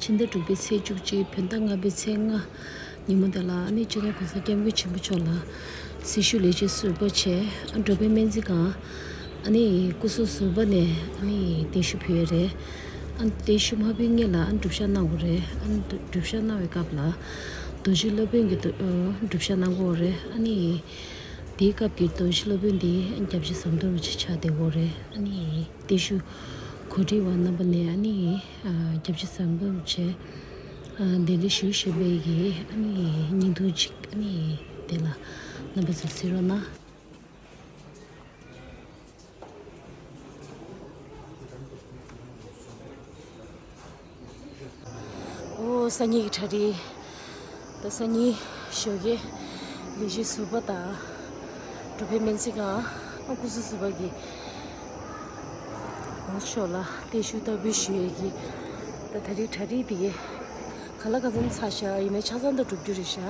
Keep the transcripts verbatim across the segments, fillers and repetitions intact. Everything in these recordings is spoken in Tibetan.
ཕྱི་ཟླ་དྲུག་པའི་ཚེས་བཅུ་གཅིག་བོད་ཟླ་ལྔ་པའི་ཚེས་ལྔ་ཉིན་མོ་དེ་ལ་ཨ་ནི་སྤྱི་ནོར་༸གོང་ས་༸སྐྱབས་མགོན་ཆེན་པོ་མཆོག་ལ་སྲི་ཞུ་ལས་བྱེད་ཟུར་པ་བྱས། ཨ་འགྲོ་ཕན་སྨན་རྩིས་ཁང་ཨ་ནི་སྐུ་སྲུང་ཟུར་པ་ནས་ཨ་ནི་གདན་ཞུ་ཕུལ་ཡོད་རེད། ཨ་གདན་ཞུ་མ་ཕུལ་སྔོན་ལ་ཨ་གྲུབ་ཞྭ་གནང་དགོས་རེད། ཨ་གྲུབ་ཞྭ་གནང་བའི་སྐབས་ལ་རྡོ་རྗེ་སློབ་དཔོན་གྱི་གྲུབ་ཞྭ་གནང་དགོས་རེད། ཨ་ནི་དེའི་སྐབས་ཀྱི་རྡོ་རྗེ་སློབ་དཔོན་དེ་སྐྱབས་རྗེ་ཟམ་གདོང་རིན་པོ་ཆེ་ཆགས་བསྡད་ཡོད་རེད། ཨ་ནི་གདན་ཞུ་གོ་སྒྲིག་པ་རྣམ་པ་ནས་ཨ་ནི་སྐྱབས་རྗེ་ཟམ་གདོང་རིན་པོ་ཆེ་གདན་འདྲེན་ཞུ་ཞུས་པའི་གི་ཨ་ནི་བརྙན་ཐུང་ཅིག་ཨ་ནི་དེ་ལ་རྣམ་པ་ཚོས་གཟིགས་རོགས་གནང་། ཨོ་སང་ཉིན་གྱི་གྲ་སྒྲིག་ད་སང་ཉིན་ཞོགས་ཀས་ལས་བྱེད་ཟུར་པ་དང་འགྲོ་ཕན་སྨན་རྩིས་ཁང་སྐུ་སྲུང་ཟུར་པ་གིས་ཨོ་ཤོག་ལ་གདན་ཞུ་བསྟར་འབུལ་ཞུ་ཡས་ཀྱི་ད་ད་རེས་གྲ་སྒྲིག་དེ་ག་ལ་ག་ཙམ་ཚར་ཤག་ཡིན་ན་ཆ་ཚང་ད་འགྲུབ་རྒྱུ་རེད་ཤག་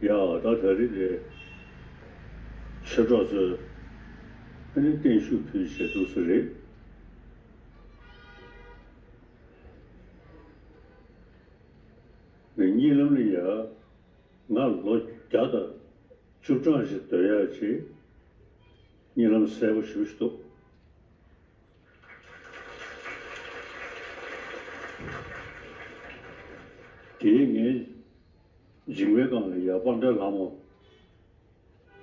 ཡ། ད་ད་རེས་དེ་ཆོས་གྲོགས་ཚོས་ཨ་ནི་བརྟན་བཞུགས་ཕུལ་བྱས་འདུག་ས་རེད། ངས་གཉིད་ལམ་ལ་ཡ་ང་ལོ་བརྒྱ་དང་བཅུ་གྲངས་ཤིག་སྡོད་ཡག་ཅིག་གཉིད་ལམ་གསལ་པོ་ཞེ་པོ་ཞིག་འདུག་དེའི་ངའི་མཇིང་པའི་སྒང་ལ་ཡ་དཔལ་ལྡན་ལྷ་མོ་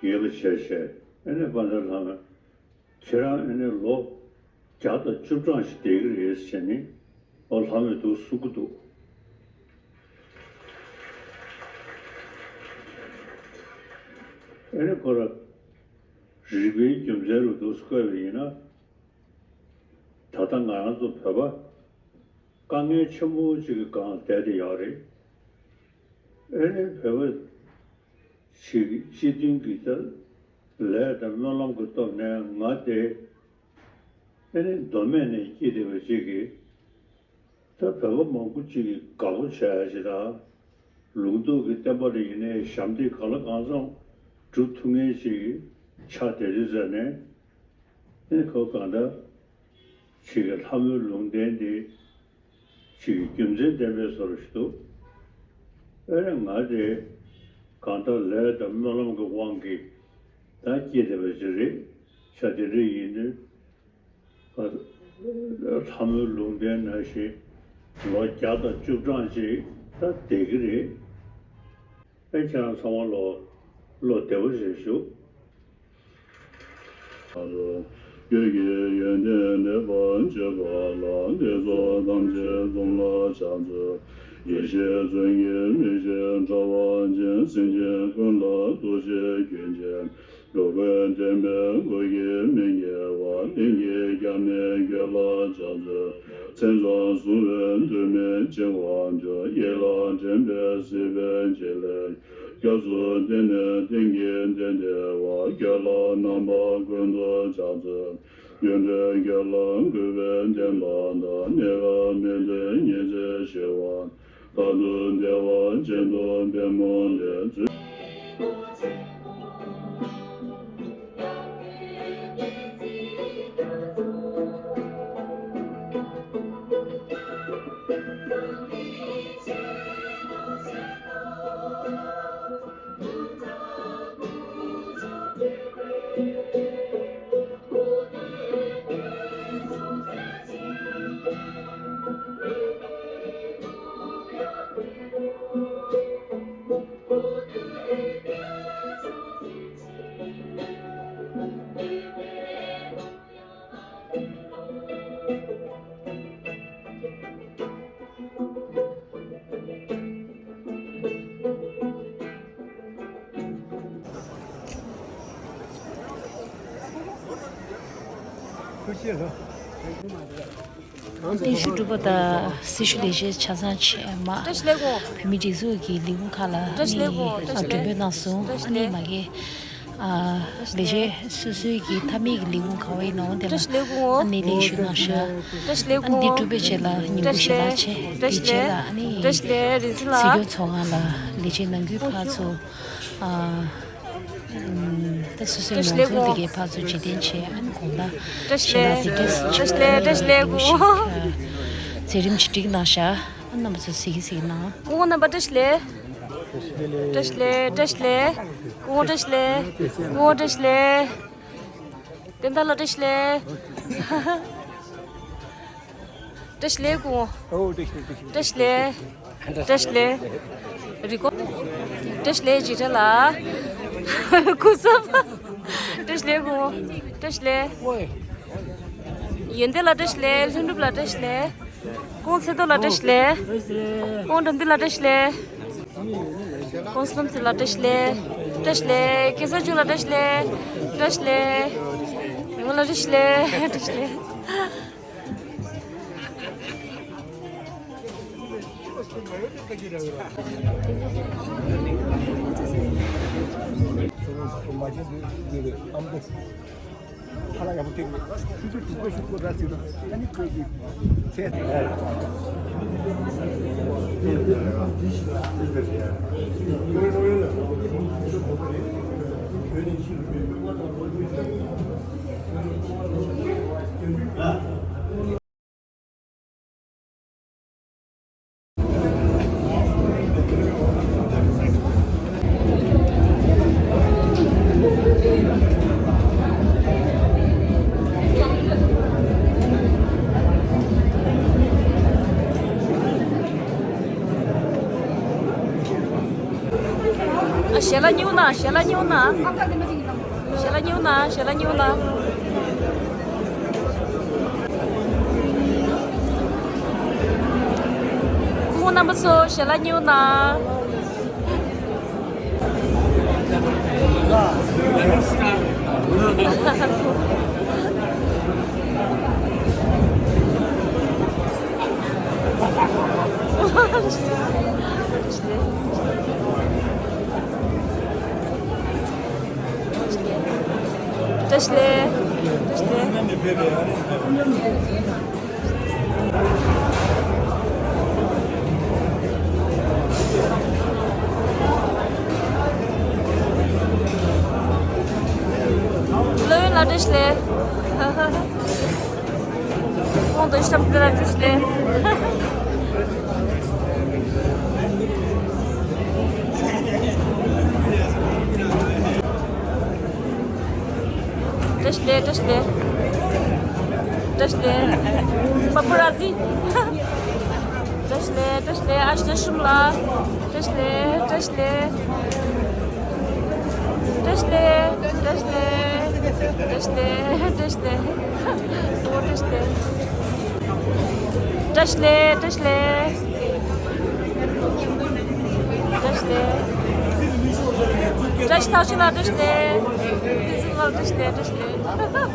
ཡོད་པ་བྱས་བྱས། ཨ་ནི་དཔལ་ལྡན་ལྷ་མོས་ཁྱེད་རང་ཨ་ནི་ལོ་བརྒྱ་དང་བཅུ་གྲངས་ཤིག་བསྡད་ཀྱི་རེད་ཟེར་ནས་ཨོ་ལྷ་མོས་འདུག་གསུང་གི་འདུག་ཨ་ནི་ཁོ་ར་རིག་པའི་རྒྱུ་མཚན་རུ་འདུག་བཀོད་པ་ཡིན་ན། ད་ལྟ་ང་རང་ཚོ་བོད་པ་དཀའ་ངལ་ཆེན་པོ་ཅིག་གི་སྒང་བསྡད་དེ་ཡོད་རེད། ཨེ་ནི་བོད་པ་ཞིག་སྤྱི་མཐུན་གྱི་ལས་དང་སྨོན་ལམ་གྱི་སྟོབས་ནས་ང་དེ་ཨེ་ནི་མདོ་སྨད་ནས་སྐྱེས་བསྡད་པ་ཅིག་གིས། ད་བོད་པ་མང་པོ་ཅིག་གིས་དགའ་པོ་བྱས་ཡ་ཞིག་དང་། ལུང་རྟོགས་ཀྱི་བསྟན་པ་ལ་ཡིན་ནའི་ཞབས་འདེགས་གང་ལ་གང་འཚམ་སྒྲུབ་ཐུབ་མཁན་ཞིག་ཆགས་བསྡད་དུས་ཙ་ནས། ཨེ་ཁོ་གང་ལྟར་ཅིག་གི་ལྷ་མོའི་ལུང་བསྟན་འདི་ཅིག་གི་རྒྱུ་མཚན་ལྡན་པའི་བཟོ་འདྲ་ཞིག་འདུག་ཨེ་ནས་ང་དེ་གང་ལྟར་ལས་དང་སྨོན་ལམ་གྱི་དབང་གིས་ད་སྐྱེས་བསྡད་པ་ཅིག་རེད། བྱ་དེ་འདྲ་ཡིན་དུས། ལྷ་མོའི་ལུང་བསྟན་ནང་བཞིན་ལོ་བརྒྱ་དང་བཅུ་གྲངས་ཅིག་ད་བསྡད་ཀྱི་རེད། ཨེ་ཁྱེད་རང་ཚང་མ་ལོ་བློ་བདེ་པོ་ཞིག་བཞུགས། ཆོས་ཀྱི་ཡོན་ཏན་ལེགས་པར་སྤྱད་པ་ལ། ལེགས་ཚོགས་ཐམས་ཅད་འཛོམས་ལ་ཕྱག་འཚལ། ཡེ་ཤེས་མཚོན་གྱི་མིག་བཞིན་ཕྲ་བ་ཅན། སེམས་ཅན་ཀུན་ལ་ཐུགས་རྗེ་མཁྱེན་ཅིང་། འགྲོ་ཀུན་འདྲེན་པའི་གོས་ཀྱི་མིག་བརྙན་པ། ལྷུན་གྱིས་ཁྱབ་ནས་རྒྱལ་ལ་ཕྱག་འཚལ། མཚན་ཚང་བཟུང་བའི་འདུན་མའི་བྱིན་པ་འཇུག་ཡིད་ལ་དྲན་པས་གཟིགས་པའི་བྱིན་ལས། སྐྱབས་སུ་བསྟེན་ནས་བསྟན་གྱི་བདེ་བདེ་བ། རྒྱལ་ལ་རྣམ་པ་ཀུན་ཏུ་ཕྱག་འཚལ། ཡོན་ཏན་རྒྱལ་ལ་གུས་པས་བསྟེན་པ་དང་། གནས་སྐབས་མི་མཐུན་ཉེར་འཚེ་ཞི་བ། མཐར་ཐུག་བདེ་བ་ཅན་དུ་པདྨོ་ལས། བརྟན་བཞུགས་སྒྲུབ་པ་དང་སྲི་ཞུ་ལས་བྱེད་ཆ་ཚང་ཆེད་མ། བོད་མིའི་སྒྲིག་འཛུགས་ཀྱི་ལས་ཁུངས་ཁག་ལ་ཨ་ནི་མགྲོན་འབོད་གནང་སོང་། ཨ་ནི་མ་གི་ལས་བྱེད་སོ་སོའི་གི་མཐའ་མའི་གི་ལས་ཁུངས་ག་བ་ཡིན་ནའང་དེ་ལ་ཨ་ནི་ལས་ཞུ་གནང་ཤག་ཨ་ནི་འདི་སྒྲུབ་པའི་རྗེས་ལ་ཉིན་གུང་ཞལ་ལག་བྱས། དེའི་རྗེས་ལ་ཨ་ནི་སྲིད་སྐྱོང་ཚོགས་ཁང་ལ་ལས་བྱེད་ནང་ཁུལ་ཕར་ཚུར་ཨ། ད་སོ་སོའི་མང་ཚོགས་དེ་གའི་ཕར་ཚུར་འཇིག་རྟེན་ཆེ་ཨ་ནི་དགོང་དག་ཞལ་ལག་དེ་གས་ཆེ་ཨ་ནི་ལས་འགུལ་ཞིག་མཛད་རིམ་ཅིག་བསྒྲིགས་གནང་ཤག་ཨ་རྣམ་པ་ཚོ་གཟིགས་གཟིགས་གནང་། སྐུ་ངོ་རྣམ་པ་བཀྲ་ཤིས་བདེ་ལེགས། བཀྲ་ཤིས་བདེ་ལེགས། སྐུ་ངོ་བཀྲ་ཤིས་བདེ་ལེགས། སྐུ་ངོ་བཀྲ་ཤིས་བདེ་ལེགས། བསྟན་དར་ལགས་བཀྲ་ཤིས་བདེ་ལེགས། བཀྲ་ཤིས་བདེ་ལེགས་སྐུ་ངོ། ཨོ་བཀྲ་ཤིས་བདེ་ལེགས། བཀྲ་ཤིས་བདེ་ལེགས། བཀྲ་ཤིས་བདེ་ལེགས། རི་ཀོ། བཀྲ་ཤིས་བདེ་ལེགས་འཇིགས་བྲལ་ལགས། སྐུ་གཟུགས། བཀྲ་ཤིས་བདེ་ལེགས་སྐུ་ངོ། བཀྲ་ཤིས་བདེ་ལེགས། ཡོན་ཏན་ལགས་བཀྲ་ཤིས་བདེ་ལེགས། ལྷུན་གྲུབ་ལགས་བཀྲ་ཤིས་བདེ་ལེགས། སྐུ་ངོ་ཚེ་རྡོར་ལགས་བཀྲ་ཤིས་བདེ་ལེགས། སྐུ་ངོ་འགྲམ་སྟོན་ལགས་བཀྲ་ཤིས་བདེ་ལེགས། སྐུ་ངོ་བསོད་ནམས་ཚེ་ལགས་བཀྲ་ཤིས་བདེ་ལེགས། བཀྲ་ཤིས་བདེ་ལེགས། སྐལ་བཟང་ཆོས་ལགས་བཀྲ་ཤིས་བདེ་ལེགས། བཀྲ་ཤིས་བདེ་ལེགས། ཉི་མ་ལགས་བཀྲ་ཤིས་བདེ་ལེགས། བཀྲ་ཤིས་བདེ་ལེགས། ཞལ་ལག་སྙིང་ན། ཞལ་ལག་སྙིང་ན། ཞལ་ལག་སྙིང་ན། ཞལ་ལག་སྙིང་ན། སྐུ་ངོ་རྣམ་པ་ཚོ་ཞལ་ལག་སྙིང་ན། བཀྲ་ཤིས་བདེ་ལེགས། བཀྲ་ཤིས་བདེ་ལེགས། བློ་ཡིན་ལགས་བཀྲ་ཤིས་བདེ་ལེགས། ཁོང་དང་ཤམ་ཏི་ལ་བཀྲ་ཤིས་བདེ་ལེགས། བཀྲ་ཤིས་བདེ་ལེགས། བཀྲ་ཤིས་བདེ་ལེགས། བཀྲ་ཤིས་བདེ་ལེགས། པ་པུ་ར་ཛི། བཀྲ་ཤིས་བདེ་ལེགས། བཀྲ་ཤིས་བདེ་ལེགས། ཨ་ཞེ་ཧྲུམ་ལ། བཀྲ་ཤིས་བདེ་ལེགས། བཀྲ་ཤིས་བདེ་ལེགས། བཀྲ་ཤིས་བདེ་ལེགས། བཀྲ་ཤིས་བདེ་ལེགས། བཀྲ་ཤིས་བདེ་ལེགས། བཀྲ་ཤིས་བདེ་ལེགས། ཨོ་བཀྲ་ཤིས་བདེ་ལེགས། བཀྲ་ཤིས་བདེ་ལེགས། བཀྲ་ཤིས་བདེ་ལེགས། བཀྲ་ཤིས་བདེ་ལེགས། བཀྲ་ཤིས་ཐག་ཆོད་ལ་བཀྲ་ཤིས་བདེ་ལེགས། བཀྲ་ཤིས་བདེ་ལེགས། བཀྲ་ཤིས་བདེ་ལེགས།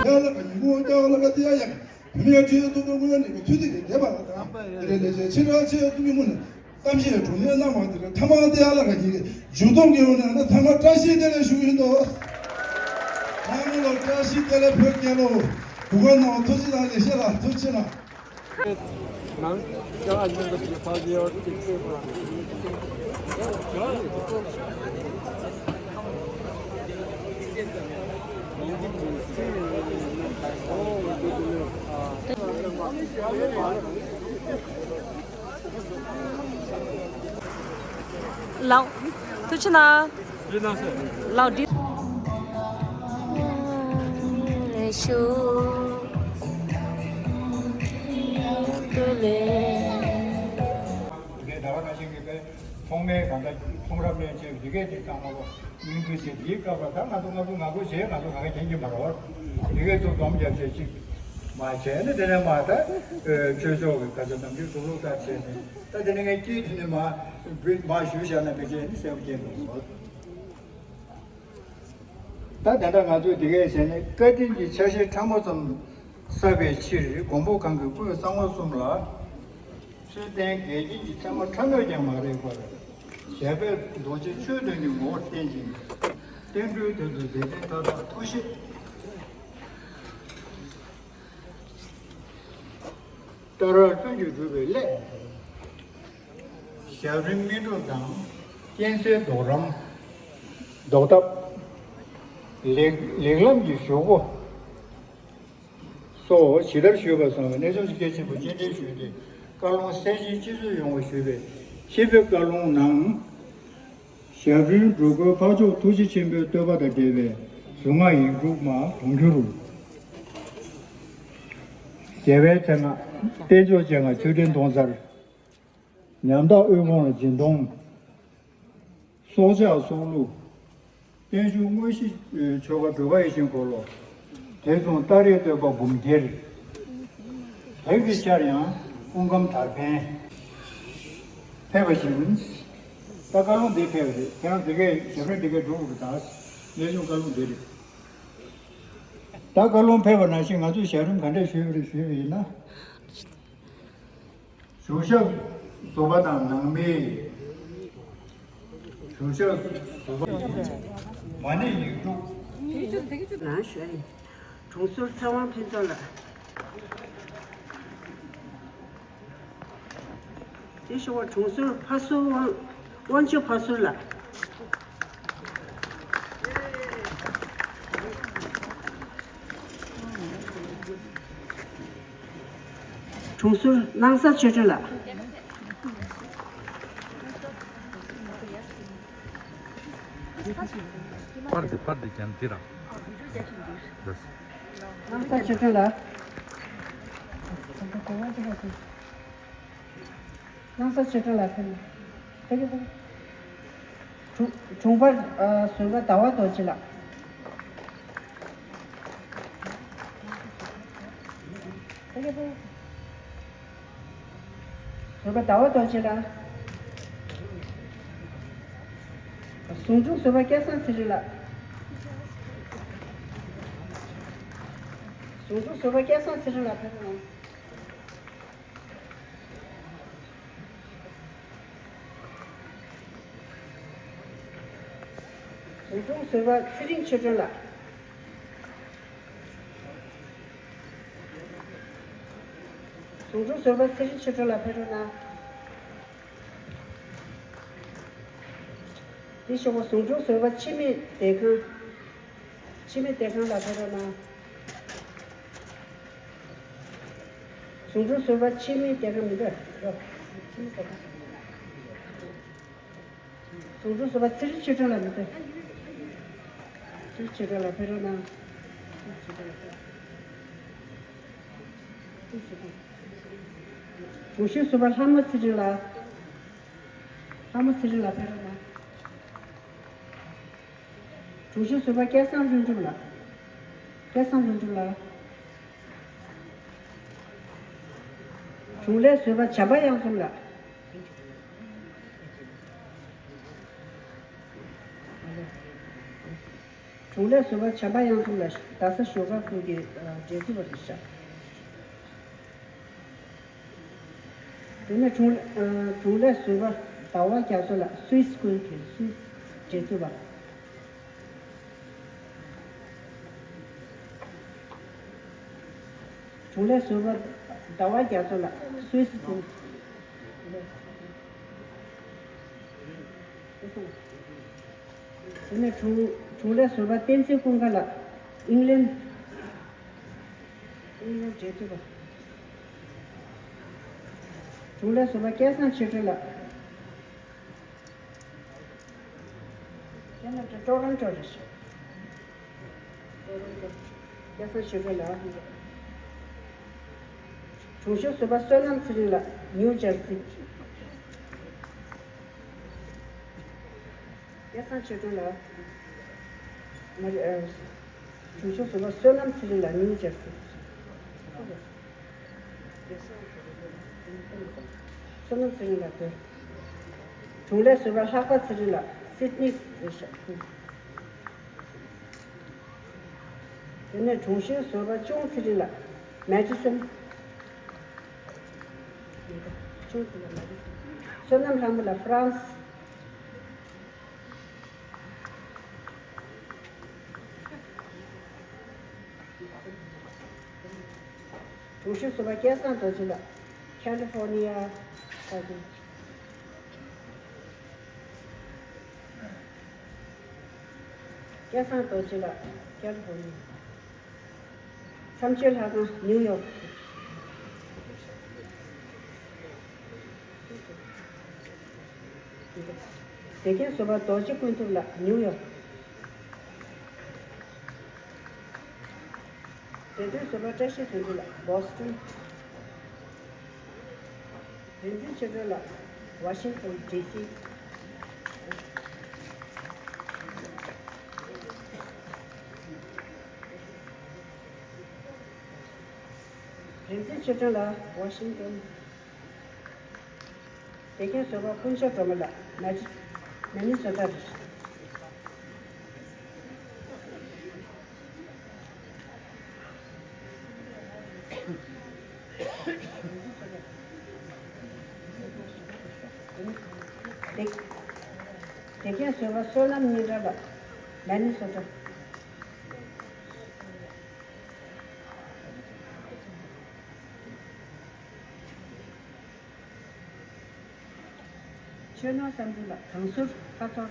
ཡ་ལ་ཉིན་མོ་ཡ་ལ་ག་དེ་ཡ་ཡ། བུད་མེད་ཁྲི་ཡོད་སྟོང་པའི་སྔོན་ནས་ཚུལ་དེ་གི་བདེ་བ་དང་། དེ་ལས་ལས་བྱེད་ཕྱི་དྲག་ཆེ་ཡོད་སྟོང་པའི་སྔོན་ནས་གཏམ་བཤད་གྲུབ་མེད་གནང་བ་དེ་རེད། ཐ་མག་དེ་ཡ་ལ་ག་གི་མཇུག་སྡོམ་གི་ཡོང་ནས་ན་ཐ་མག་བཀྲ་ཤིས་བདེ་ལེགས་ཞུ་གི་ཡིན་ཏོ། ནང་མི་ལ་བཀྲ་ཤིས་བདེ་ལེགས། བོད་རྒྱལ་ལོ། གུས་པ་གནང་བ། ཐུགས་རྗེ་གནང་། ལེགས་བཤད་ལ་ཐུགས་རྗེ་གནང་། ལའོ། ཐུགས་རྗེ་གནང་། ལའོ་འདི། ཐོག་མའི་གང་ལྟར་ཁྲོམ་ར་སྨན་བཅོས་འདི་གས་དེ་ཚང་མ་ལོ་སྙིང་བསྡུས་བྱས། འདིའི་སྐབས་ལ་ད་ང་ཚོ་ང་ཚོ་ང་ཚོ་བྱས། ང་ཚོ་ག་གེ་མཁྱེན་གྱི་མ་རེད་བ། འདི་གས་ཚོ་སྡོམ་རྒྱབ་བྱས་ཅིག་མ་བྱས་ནས། དེ་ནས་མ་ད་ཆོས་ཕྱོགས་ཀྱི་ག་ཚོད་ནམ་རྒྱུན་གྲུབ་ལུགས་ལྟར་བྱས་ནས། ད་དེ་ནས་ངས་དཀྱིལ་དེ་ནས་མ་མ་ཞུས་བཞག་ན་ཕལ་ཆེར་ནི་གསལ་པོ་མཁྱེན་འདུག་ཟེར། ད་དེ་འདྲ་ང་ཚོས་འདི་གས་བྱས་ནས་བཀའ་དྲིན་གྱི་ཆ་ཤས་ཕྲ་མོ་ཙམ་བསགས་པའི་ཕྱིར། མགོན་པོ་གང་གི་སྐུའི་གསང་བ་གསུམ་ལ། ཚུལ་ལྡན་འགལ་རྐྱེན་གྱི་མཚན་མ་ཕྲ་མོས་ཀྱང་མ་རེག་པར། ཞབས་པད་རྡོ་རྗེ་ཆོས་དོན་གྱི་ངོ་བོར་བསྟན་ཅིང་། བསྟན་འགྲོའི་དོན་དུ་མཛད་འཕྲིན་མཐའ་དག་ཐུགས་བཞེད་ལྟར་ཀུན་གྱིས་བསྒྲུབས་པའི་སླད། ཞབས་རིམ་སྨིན་གྲོལ་དང་། རྐྱེན་སེལ་རྡོར་རམ། བཟློག་ཐབས། ལེགས་ལེགས་ལམ་གྱི་ཞུ་སྒོ་སོགས་ཇི་ལྟར་ཞུས་པ་བཟང་བའི་གནས་ཆུང་ཞིག་སྐད་ཆེན་པོ་སྤྱན་འདྲེན་ཞུས་ཏེ། བཀའ་ལུང་གསལ་བྱེད་སྤྱི་གཙུག་ཡོང་བ་ཞུས་པའི་ཆེད་དཔེ་བཀའ་ལུང་ནང་། ཞབས་དྲུང་སྒྲུབ་སྐོར་འཕགས་མཆོག་ཐུགས་རྗེ་ཆེན་པོའི་བསྟོད་པ་དང་འབྲེལ་བའི་གཟུངས་སྔགས་ཡིག་དྲུག་མ་དུང་ཕྱུར། རྒྱལ་བའི་མཚན་སྔགས་རྟེན་མཆོག་སྤྱན་སྔར་མཆོད་སྤྲིན་གཏོང་ཚར། ཉམ་ཐག་དབུལ་ཕོངས་ལ་སྦྱིན་གཏོང་། སྲོག་ཆགས་སྲོག་བླུ། བརྟན་བཞུགས་དངོས་གཞི་ཆོ་ག་བོད་པ་ཡིད་བཞིན་འཁོར་ལོ། དེ་མཚུངས་ཏཱ་རེའི་བསྟོད་པ་འབུམ་སྐྱེར། ལྷག་པའི་ཆར་ཡང་སྐུ་ཁམས་དར་འཕེལ། ཕེབས་པ་བཞིན། ད་བཀའ་ལུང་འདི་ཕེབས་རེད། ཁྱེད་རང་འདི་གས་ཞབས་རིམ་འདི་གས་སྒྲུབ་དགོས་ད། གནས་ཆུང་བཀའ་ལུང་འདི་རེད། ད་བཀའ་ལུང་ཕེབས་པ་ནང་བཞིན་ང་ཚོས་ཞབས་རིམ་ག་འདྲས་ཞུས་པ་རེད་ཞུས་པ་ཡིན་ན། གཞུང་ཞབས་ཟུར་པ་དང་ནང་མི། གཞུང་ཞབས་ཟུར་པ། མ་ཎི་ཡིག་དྲུག། ནང་ཞུ་ཡ་ཡིན། དྲུང་ཟུར་ཚེ་དབང་ཕུན་ཚོགས་ལགས། དེ་ཞུ་བ་དྲུང་ཟུར་ཕ་ཟུར་དབང་དབང་ཕྱུག་ཕ་ཟུར་ལགས། དྲུང་ཟུར་སྣང་ས་ཆོས་སྒྲོན་ལགས། པར་དེ་པར་དེ་ཀྱང་འདི་རང་། སྣང་ས་ཆོས་སྒྲོན་ལགས། སྣང་ས་ཆོས་སྒྲོན་ལགས་ཕེབས་ན། ཕེབས་ཀྱི་འདུག་དྲུང་དྲུང་པ་ཨ་ཟུར་པ་ཟླ་བ་རྡོ་རྗེ་ལགས། ཕེབས་ཀྱི་འདུག་ཟུར་པ་ཟླ་བ་རྡོ་རྗེ་ལགས། ཟུང་དྲུང་ཟུར་པ་སྐལ་བཟང་ཚེ་རིང་ལགས། ཟུང་དྲུང་ཟུར་པ་སྐལ་བཟང་ཚེ་རིང་ལགས་ཕེབས་རོགས་གནང་། ཟུང་དྲུང་ཟུར་པ་ཚེ་རིང་ཆོས་སྒྲོན་ལགས། ཟུང་དྲུང་ཟུར་པ་ཚེ་རིང་ཆོས་སྒྲོན་ལགས་ཕེབས་རོགས་གནང་། དེ་ཞོགས་པ་ཟུང་དྲུང་ཟུར་པ་འཆི་མེད་བདེ་ཁང་། འཆི་མེད་བདེ་ཁང་ལགས་ཕེབས་རོགས་གནང་། ཟུང་དྲུང་ཟུར་པ་འཆི་མེད་བདེ་ཁང་མི་འདུག་འཆི་མེད་བདེ་ཁང་། ཟུང་དྲུང་ཟུར་པ་ཚེ་རིང་ཆོས་སྒྲོན་ལགས་མི་འདུག་ཚེ་རིང་ཆོས་སྒྲོན་ལགས་ཕེབས་རོགས་གནང་། གཞུང་ཞབས་ཟུར་པ་ལྷ་མོ་ཚེ་རིང་ལགས། ལྷ་མོ་ཚེ་རིང་ལགས་ཕེབས་རོགས་གནང་། གཞུང་ཞབས་ཟུར་པ་སྐལ་བཟང་ལྷུན་གྲུབ་ལགས། སྐལ་བཟང་ལྷུན་གྲུབ་ལགས། གཞུང་ལས་ཟུར་པ་བྱམས་པ་གཡང་འཛོམས་ལགས། གཞུང་ལས་ཟུར་པ་བྱམས་པ་གཡང་འཛོམས་ལགས་རྡ་ས་ཞོགས་ཀ་ཁུལ་གྱི་ཨ་འབྲེལ་མཐུད་པ་རེད་ཤག་དེ་ནས་གཞུང་ཨ་གཞུང་ལས་ཟུར་པ་ཟླ་བ་རྒྱ་མཚོ་ལགས། སུད་སི་ཁུལ་གྱི་སུད་སི་འབྲེལ་མཐུད་པ། གཞུང་ལས་ཟུར་པ་ཟླ་བ་རྒྱ་མཚོ་ལགས། སུད་སི་ཁུལ། དེ་ནས་གཞུང་གཞུང་ལས་ཟུར་པ་བསྟན་འཛིན་ཀུན་དགའ་ལགས། ཨིང་ལན། ཨིང་ལན་འབྲེལ་མཐུད་པ། གཞུང་ལས་ཟུར་པ་སྐལ་བཟང་ཆོས་སྒྲོན་ལགས། སྐལ་བཟང་ཆོས་སྒྲོན་ལགས། གཞུང་ཞབས་ཟུར་པ་བསོད་ནམས་ཚེ་རིང་ལགས། ནིའུ་ཇར་སི། སྐལ་བཟང་ཆོས་སྒྲོན་ལགས། མ་རེད། ཨ། གཞུང་ཞབས་ཟུར་པ་བསོད་ནམས་ཚེ་རིང་ལགས། ནིའུ་ཇར་སི། བསོད་ནམས་ཚེ་རིང་ལགས་དེ། གཞུང་ལས་ཟུར་པ་ལྷག་པ་ཚེ་རིང་ལགས། སིད་ནི་རེད་ཤག་དེ་ནས་གཞུང་ཞབས་ཟུར་པ་ཅུང་ཚེ་རིང་ལགས། མེ་ཌི་སོན། ཅུང་ཚེ་རིང་ལགས། མེ་ཌི་སོན། བསོད་ནམས་ལྷ་མོ་ལགས། ཧྥ་རན་སི། གཞུང་ཞབས་ཟུར་པ་སྐལ་བཟང་རྡོ་རྗེ་ལགས། ཁ་ལི་ཧྥོར་ནི་ཡ། ས་ཁུལ། སྐལ་བཟང་རྡོ་རྗེ་ལགས། ཁ་ལི་ཧྥོར་ནི་ཡ། མཚམས་གཅོད་ལྷ་ཁང་། ནིའུ་ཡོག་དགེ་རྒན་ཟུར་པ་རྡོ་རྗེ་ཀུན་ཐུབ་ལགས། ནིའུ་ཡོག་འབྲེལ་མཐུད་ཟུར་པ་བཀྲ་ཤིས་དོན་གྲུབ་ལགས། བྷོ་སི་ཊོན། རིག་འཛིན་ཆོས་སྒྲོན་ལགས། ཝ་ཤིང་ཊོན་ཌི་སི། རིག་འཛིན་ཆོས་སྒྲོན་ལགས། ཝ་ཤིང་ཊོན། དགེ་རྒན་ཟུར་པ་ཀུན་ཤ་སྒྲོལ་མ་ལགས། མ་ནི་མ་ནི་སོ་ཊ་རེད། དགེ་དགེ་རྒན་ཟུར་པ་བསོད་ནམས་སྙན་གྲགས་ལགས། མ་ནི་སོ་ཊ། ཆོས་ནོར་བསམ་གྲུབ་ལགས། བང་ཟུར་ཁ་ཐོར།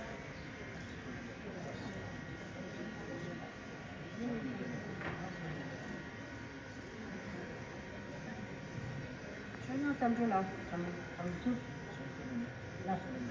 ཆོས་ནོར་བསམ་གྲུབ་ལགས། བང་བང་ཟུར་ལགས།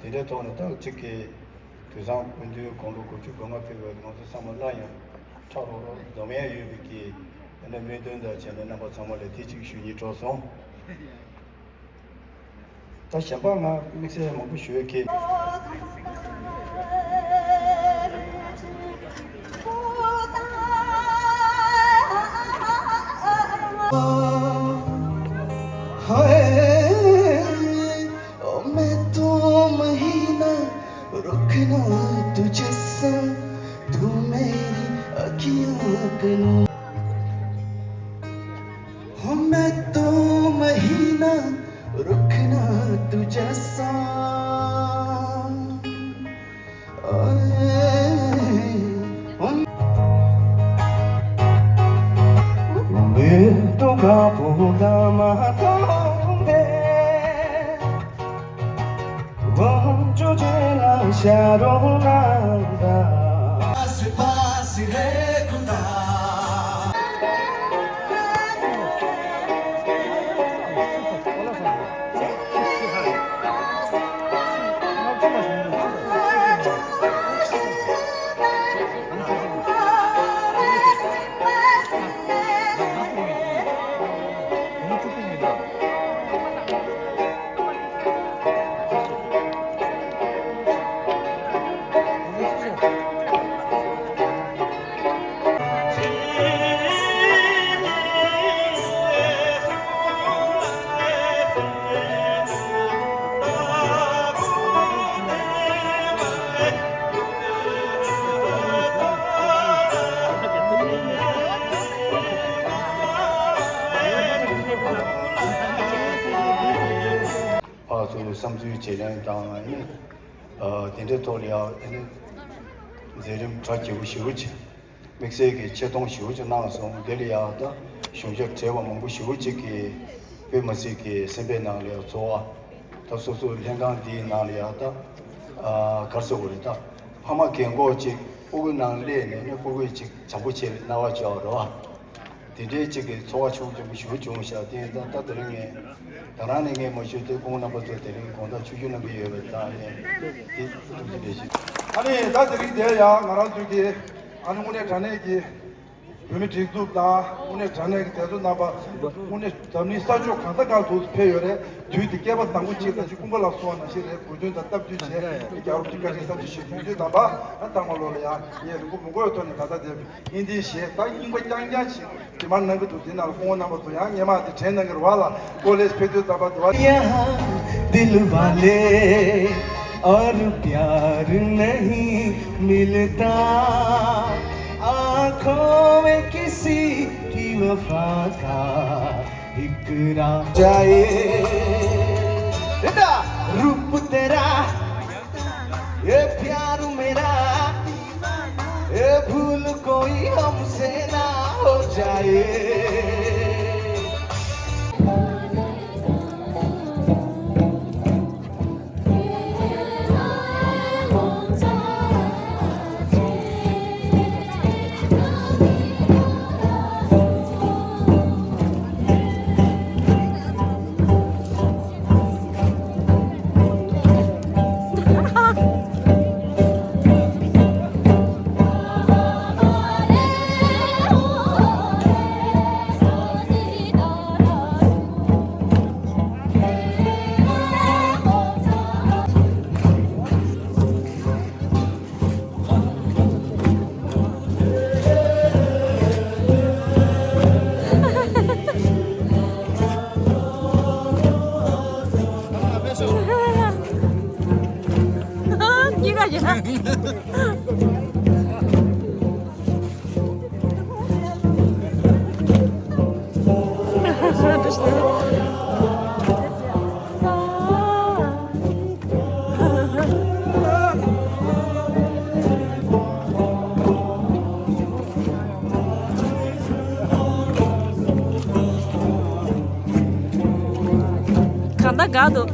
དེ་འདྲའི་ཐོག་ནས་ད་གཅིག་གི་དུས་བཟང་སྐུ་མདུན་དགུང་ལོ་དགུ་བཅུ་གོ་ལྔ་ཕེབས་པའི་ང་ཚོ་ཚང་མ་སླར་ཡང་ཁྲ་རོག་རོག་འཛོམས་ཡ་ཡོད་པའི་གི་དེ་འདྲ་སྨོན་འདུན་དང་བཅས་ནས་རྣམ་པ་ཚང་མ་ལ་དེ་གཅིག་ཞུ་སྙིང་བྲོ་སོང་། ད་གཞན་པ་ང་དམིགས་བསལ་མང་པོ་ཞུ་ཡས་ཀྱི། हाय, ओ मैं तो महीना रुकना तुझसे, तू मेरी अखियां कनू। हो मैं तो महीना रुकना तुझे सा। ओए, हम बेटों का भोगा माता होंगे। वो ཕར་ཚུར་བསམ་ཚུལ་བརྗེ་ལེན་དང་ཨ་ནི། ཨ། དེ་འདྲའི་ཐོག་ལ་ཡང་ཨ་ནི་མཛད་རིམ་གྲ་རྒྱས་པོ་ཞེ་པོ་ཅིག་དམིགས་བསལ་གྱི་ཆེ་མཐོང་ཞེ་པོ་ཅིག་གནང་སོང་། དེ་ལ་ཡང་ད་གཞུང་ཞབས་བགྲེས་པ་མང་པོ་ཞེ་པོ་ཅིག་གིས་དཔེ་མི་སྲིད་ཀྱི་སེམས་པའི་ནང་ལ་ཡང་ཚོར་བ། ད་སོ་སོའི་ལྷན་ཁང་འདིའི་ནང་ལ་ཡང་ད་ཨ་ག་རེ་ཟེར་དགོས་རེད། ད་ཕ་མ་རྒན་གོག་ཅིག་སྤུ་གུའི་ནང་སླེབས་ནས་ནི་སྤུ་གུས་ཅིག་བྱམས་པོ་བྱས་རྣ་བ་འཇོག་རོགས། དེ་འདྲའི་གཅིག་གི་ཚོར་བ་ཆུང་ཆུང་ཞུ་བྱུང་བཞག་དེ་ཡིན་ཙང་ད་དེ་རིང་ངས་ད་རང་ནས་ངས་མ་ཞུས་ཏེ་སྐུ་ངོ་རྣམ་པ་ཚོ་དེ་རིང་དགོང་དག་ཆུ་རྒྱུན་གནང་གི་ཡོད་པའི་ཐོག་ནས་དེ་ཐུགས་རྗེ་ཆེ་ཞུ། ཨ་ནི་ད་དེ་རིང་དེ་ཡང་ང་རང་ཚོའི་གི་ཨ་ནི་དངོས་གནས་དྲང་གནས་ཀྱི་བོད་མི་སྒྲིག་འཛུགས་དང་དངོས་གནས་དྲང་གནས་ཀྱི་དེ་ཚོ་རྣམ་པ་དངོས་གནས་འཛམ་གླིང་ས་ཕྱོགས་གང་ས་གང་དུ་ཕེབས་ཡོད་རེད། དུས་དེ་སྐལ་པ་བཟང་པོ་གཅིག་ལ་ཅིག་ཀུན་དགའ་ལགས་གསུངས་པ་ནང་བཞིན་རེད། དགོས་འདུན་དང་སྟབས་བསྟུན་བྱས་རྒྱལ་བ་རིན་པོ་ཆེ་བཀའ་དྲིན་བསམ་ཤེས་ཞུ་དུས་དུས་དམ་པ་ཨ་ཚང་མ་ལོ་ལ་ཡང་ངས་རིང་པོ་མི་དགོས་པའི་ཐོག་ནས་ད་ལྟ་དེ། ཨིན་དེ་ཞེས་ད་རྙིང་པ་རྐྱང་རྐྱང་ཞིག་དེ་མར་གནང་གི་འདུག་དེ་ནང་ལ་སྐུ་ངོ་རྣམ་པ་ཚོ་ཡང་སྔོན་མ་དེ་དྲན་གནང་གི་རེད་བ་ལ་ཀོ་ལེ་ཇི་ཕེབས་དུས་ད་བར་དུ་བ། यहाँ दिल वाले और प्यार नहीं मिलता, आंखों में किसी की वफा का इकरार जाए। रूप तेरा ये प्यार मेरा, ये भूल कोई हमसे ना हो जाए। གང་ལྟར་དགའ་འདུག་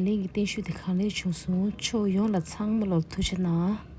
ལན་གྱི་བརྟན་བཞུགས་དེ་གང་ལེགས་བྱུང་སོང་། ཕྱོགས་ཡོངས་ལ་ཚང་མ་ལོར་ཐུགས་རྗེ་གནང་།